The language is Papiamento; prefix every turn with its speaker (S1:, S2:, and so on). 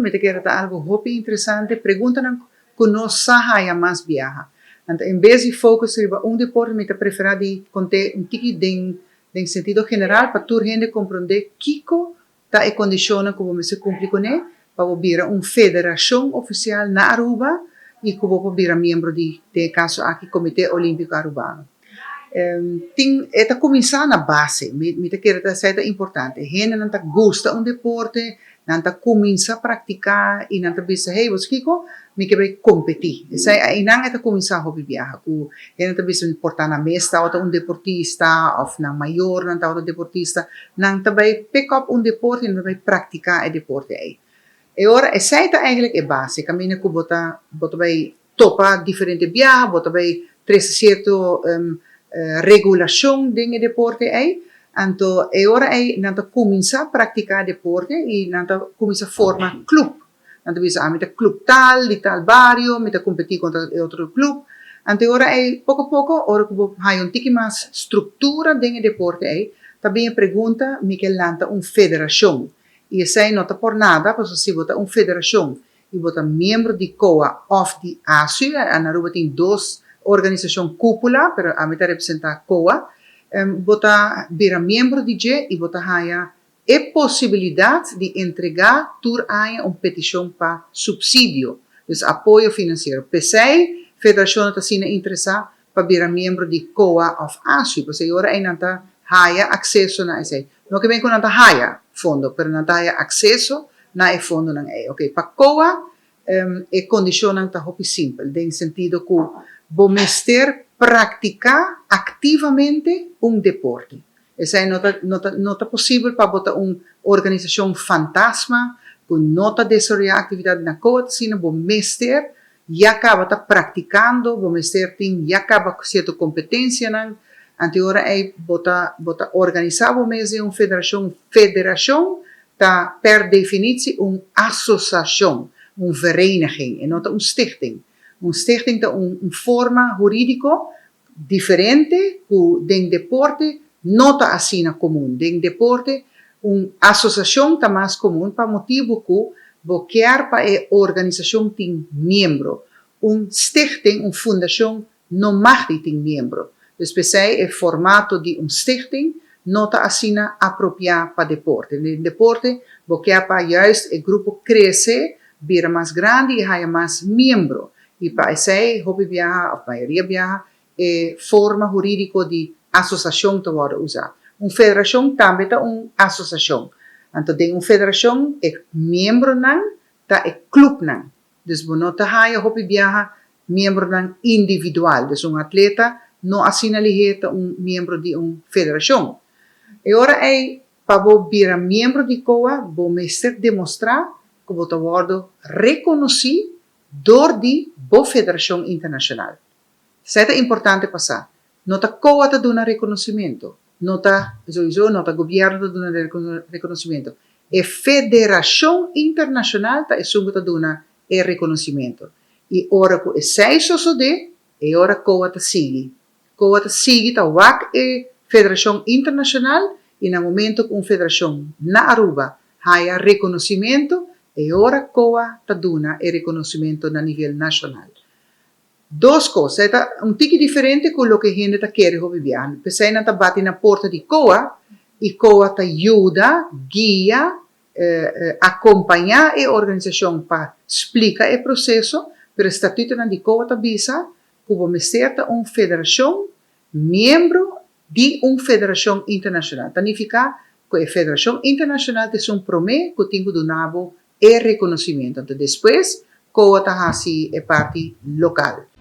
S1: mi ta kere ta algo hopi interesante, preguntanan ku nos sa haya mas biaha. Anto en bes di focus riba un deporte mi ta prefera di kont'é un tiki den den sentido general pa tur hende komprondé kiko ta e kondishonnan ku bo mester kumpli kuné pa bo bira un federashon ofisial na Aruba i ku bo por bira miembro di, den e kaso aki, Komité Olímpiko Arubano. Tin, e ta kuminsá na base. Mi mi ta kere ta esei ta importante. Hendenan ta gusta un deporte, nan ta kuminsá praktiká i nan ta bisa, hey, bo sa kiko? Mi ke bai kompetí. Esei einan e ta kuminsá hopi biaha ku hende ta bisa por ta nan mes tabata un deportista òf nan mayornan tabata deportista. Nan ta bai pick up un deporte i nan ta bai praktiká e deporte ei. E ora esei ta eigentlik e base, kaminda ku bo ta bo ta bai topa diferente biaha, bo ta bai trese sierto regulashon den e deporte ei. Anto e ora ei nan ta kuminsá praktiká deporte i nan ta kuminsá forma klup. Nan ta bisa, ami ta klup tal, di tal bario, mi ta kompetí kontra e otro klup. Anto e ora ei, poko poko, ora ku bo haña un tiki mas struktura den e deporte ei, ta bin e pregunta, mi ke lanta un federashon. I esei no ta por nada, pasobra si bo ta un federashon i bo ta miembro di COA òf di ASU, na Aruba tin dos organisashon kúpula, pero ami ta representá COA, bo ta bira miembro di dje i bo ta haña E posibilidat di entregá tur aña un petishon pa supsidio, dus apoyo finansiero. P'esei federashonnan ta asina interesá pa bira miembro di COA òf ASU, pasobra e ora ei nan ta haya akseso na esei. No ke men ku nan ta haya fondo, pero nan ta haya akseso na e fondonan ei. Oke, pa COA e kondishonnan ta hopi simpel, den sentido ku bo mester praktiká aktivamente un deporte. Esei no ta no ta no ta posibel pa bo ta un organisashon fantasma ku no ta desaroyá aktividat na koa ta asina bo mester ya kaba ta praktikando, bo mester tin ya kaba sierto kompetensianan, anto e ora ei bo ta bo ta organisá bo mes den un federashon. Federashon ta per definitsie un asosashon, un vereniging, e no ta un stichting. Un stichting ta un un forma hurídiko Diferente ku den deporte no ta asina komun. Den deporte un asosashon ta mas komun pa motibu ku bo kier pa e organisashon tin miembro. Un stichting, un fundashon no mag di tin miembro. Dus p'esei e formato di un stichting no ta asina apropiá pa deporte. Den deporte bo kier pa juist e grupo krese, bira mas grandi i haya mas miembro. I pa esei hopi biaha òf mayoria biaha e forma hurídiko di asosashon ta wòrdu usá. Un federashon tambe ta un asosashon. Anto den un federashon e miembronan ta e klupnan. Dus bo no ta haña hopi biaha miembronan individual. Dus un atleta no asina lihé ta un miembro di un federashon. E ora ei pa bo bira miembro di COA bo mester demostrá ku bo ta wòrdu rekonosí dor di bo federashon internashonal. Esei ta importante pa sa. No ta COA ta duna rekonosimentu, no ta, souiso no ta gobièrnu ta duna rekonosimentu. E federashon internashonal ta esun ku ta duna e rekonosimentu. I ora ku esei sosodé, e ora COA ta sigui. COA ta sigui ta wak e federashon internashonal i na momento ku un federashon na Aruba haya rekonosimentu, e ora COA ta duna e rekonosimentu na nivel nashonal. Dos kos, e ta un tiki diferente ku loke hende ta kere hopi biaha. P'esei nan ta bati na porta di COA i COA ta yuda, guia, akompañá e organisashon pa splika e proseso, pero e statutonan di COA ta bisa ku bo mester ta un federashon miembro di un federashon internashonal. Ta nifiká ku e federashon internashonal ta esun promé ku tin ku duna bo e rekonosimentu. Anto despues COA ta hasi e parti lokal.